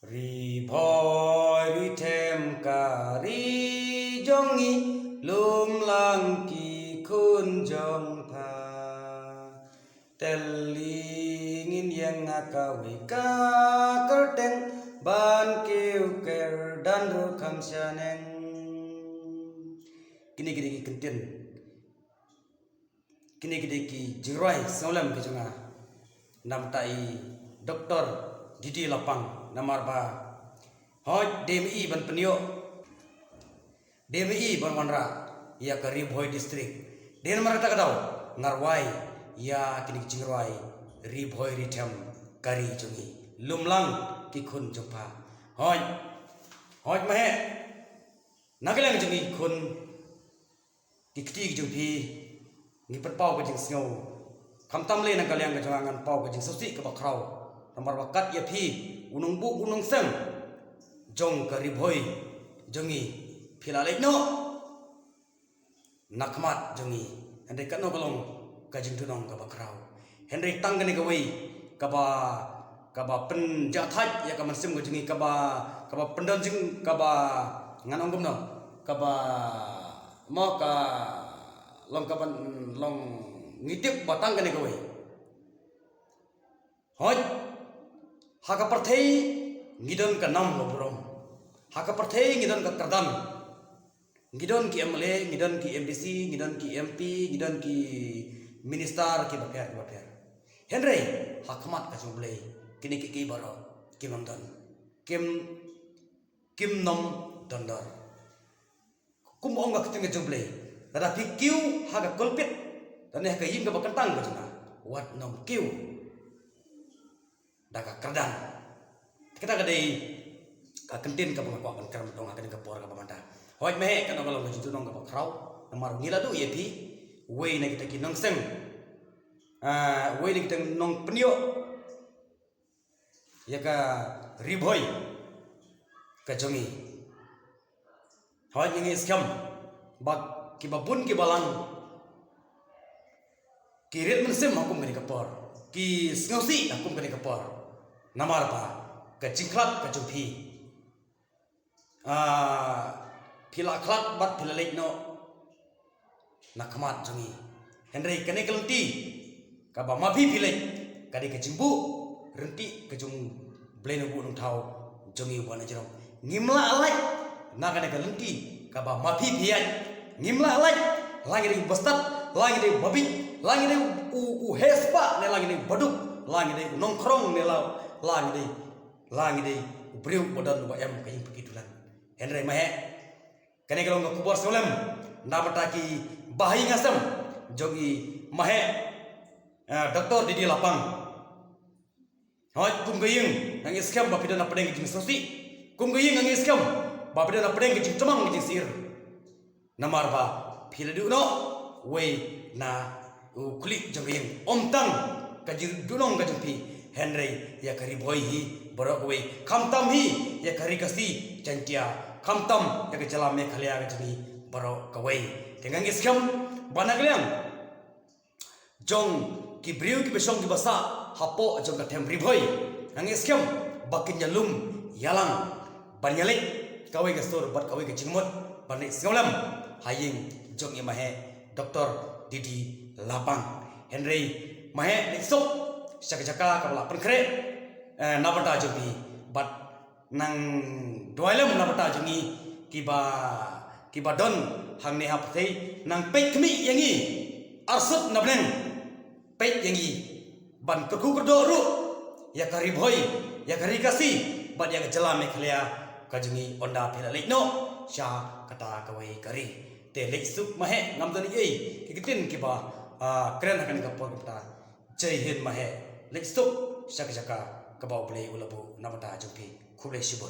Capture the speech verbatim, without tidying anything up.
Ri Bhoi ri them ka ri jong ngi, lum lang ki khun jong pha. Teli ngin ïeng ha kawei ka kyrteng, ban kiew kyrdan ruh kham shaneng. Kine ki dei ki kyntien, kine ki dei ki jingrwai sngewlem ki jong nga, namar i Doctor D D Lapang, namar ba hooid, dei ma i ban pynïoh, dei ma i ban wanrah ïa ka Ri Bhoi District. Dei namar kata ka daw nga rwai ïa kine ki jingrwai, Ri Bhoi ri them ka ri jong ngi, lum lang ki khun jong pha. Hooid, hooid ma heh, na ka liang jong ngi khun, ki kti ki jong phi, ngi pynpaw ka jingsngew. Khamtam lei na ka liang ka jong nga, ngan paw ka jingsngewsih kaba khraw, namar ba kat ïa phi, u nongbuh u nongseng jong ka Ri Bhoi jong ngi, phi la leit noh na khmat jong ngi. Hynrei kano ka long ka jingduhnong kaba khraw? Hynrei tang kane kawei kaba, kaba pynjahthait ïa ka mynsiem ka jong ngi, kaba, kaba pyndon jing, kaba, ngan ong kumno, kaba, mo, ka long, kaba long, ngi tip ba tang kane kawei. Hooid, ha ka pyrthei ngi don ka nam ka burom, ha ka pyrthei ngi don ka kyrdan. Ngi don ki M L A, ngi don ki M D C, ngi don ki M P, ngi don ki minister kiba pher kiba pher. Hynrei ha khmat ka jong U Blei, kine kiei kiei baroh kim nym don, kim, kim nym don dor. Kumba ong ka ktien ka jong U Blei, lada phi kiew ha ka kulpit, lane ha ka ïing kaba kyntang ka jong nga, wat nym kiew da ka kyrdan. Te kata ka dei ka kyntien kaba nga kwah ban kren ong ha kane ka por kaba mynta. Hooid ma heh, kane ka long ka jingduhnong kaba khraw, namar ngi la duh ïa phi, uwei na kita ki nongseng, ah, uwei na kita nongpynïoh ïa ka Ri Bhoi ka jong ngi. Hooid, ngi ngeit skhem ba kiba bun kiba lang ki rit mynsiem ha kum kane ka por, ki sngewsih ha kum kane ka por, namar ba ka jingkhlad ka jong phi, ah, phi la khlad bad phi la leit noh na khmat jong ngi. Hynrei kane ka lynti kaba ma phi phi leit, ka dei ka jingbuh ryntih ka jong U Blei Nongbuh Nongthaw jong ngi uba na jrong. Ngim lah lait na kane ka lynti kaba ma phi phi ïaid. Ngim lah lait, la ngi dei u bastad, la ngi dei u babit, la ngi dei u, u heh spah, ne la ngi dei u baduk, la ngi dei u nongkhrong, ne la, la ngi dei, la ngi dei u briew uba don uba em ka ïing paki dulan. Hynrei ma heh, kane ka long ka khubor sngewlem na bynta ki bahaïing hasem jong i ma heh, eh, Doctor D D Lapang. Hooid, kum ka ïing nga ngeit skhem ba phi don hapdeng ka jingsngewsih. Kum ka ïing nga ngeit skhem ba phi don hapdeng ka jingtymmen ka jingsyier. Namar ba phi la duh noh uwei na u khlieh jong ka ïing, ym tang ka jingduhnong ka jong phi, hynrei ïa ka Ri Bhoi hi baroh kawei, khamtam hi ïa ka Ri Khasi Jaiñtia, khamtam ïa ka jylla Meghalaya ka jong ngi baroh kawei. Te nga ngeit skhem ba na ka liang jong ki briew kiba shong kiba sah hapoh jong ka them Ri Bhoi, nga ngeit skhem ba kin ïalum ïalang ban ïaleit kawei ka sur bad kawei ka jingmut ban leit sngewlem ha ïing jong i ma heh Doctor D D Lapang. Hynrei ma heh, leit suk sha ka jaka kaba la pynkhreh, eh, na bynta jong phi, bad nang duwai lem na bynta jong ngi kiba, kiba don hangne ha pyrthei, nang peit khmih ïa ngi arsut na bneng, peit ïa ngi ban kyrkhu kyrdoh ruh ïa ka Ri Bhoi, ïa ka Ri Khasi bad ïa ka jylla Meghalaya ka jong ngi, ynda phi la leit noh sha kata kawei ka ri. Te leit suk ma heh, ngam don ei ei ki ktien kiba, ah, kren ha kane ka por kata. Jai Hind ma heh, leit suk sha ka jaka kaba U Blei u la buh na bynta jong phi. Khublei shibun.